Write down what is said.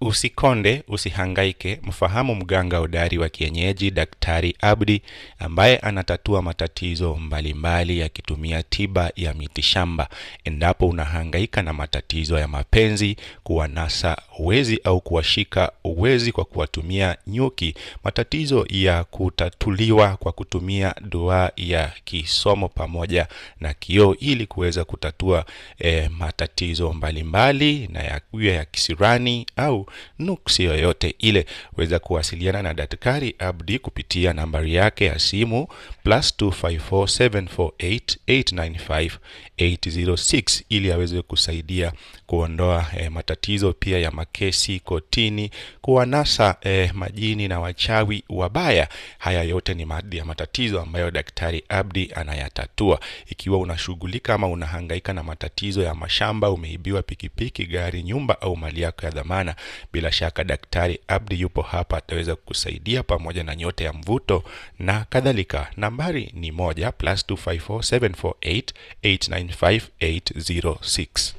Usikonde, usihangaike, mfahamu mganga hodari wa kienyeji Daktari Abdi ambaye anatatua matatizo mbalimbali akitumia tiba ya mitishamba. Endapo unahangaika na matatizo ya mapenzi, kuwanasa wezi au kuwashika wezi kwa kuwatumia nyuki, matatizo ya kutatuliwa kwa kutumia dua ya kisomo pamoja na kioo ili kuweza kutatua matatizo mbalimbali na ya kisirani au nuksi yoyote ile, weza kuwasiliana na Daktari Abdi kupitia nambari yake ya simu +254 748 895 806 ili aweze kusaidia kuondoa matatizo pia ya makesi kotini, kuwanasa majini na wachawi wabaya. Haya yote ni baadhi ya matatizo ambayo Daktari Abdi anayatatua. Ikiwa unashughulika ama unahangaika na matatizo ya mashamba, umeibiwa pikipiki, gari, nyumba au mali yako ya dhamana, bila shaka Daktari Abdi yupo hapa, ataweza kukusaidia pamoja na nyota ya mvuto na kadhalika. Nambari ni moja, +254 748 895 806.